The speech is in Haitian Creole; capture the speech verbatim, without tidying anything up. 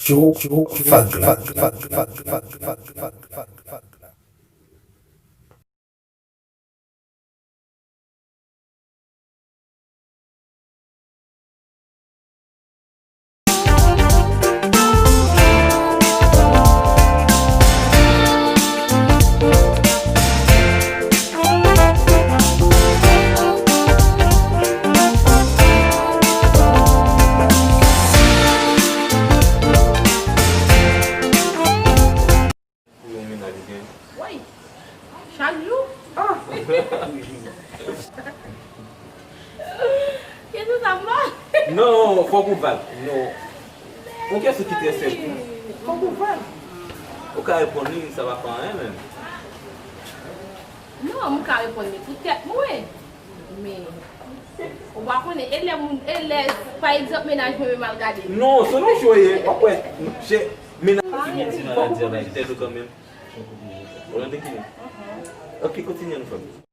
Joe Fagla. Pou yon mennaj ou gen? Woy! Chak jou? Ah! Kesyon sa m ba? Non, fòk ou vag. Non. Yon kesyon ki trè senp. Fòk ou vag. Ou ka reponn li, sa pa fè anyen menm. Non, m ka reponn li pou tèt mwen. Men, ou pa konnen, e lè moun, e lè, pa egzanp, mennaj mwen menm al gade. Non, se yon cho ye, w ap wè, se mennaj. Ki gen ti maladi an, men tèt ou kanmenm. Ou tande ki? Ok, kontinye nou fè m.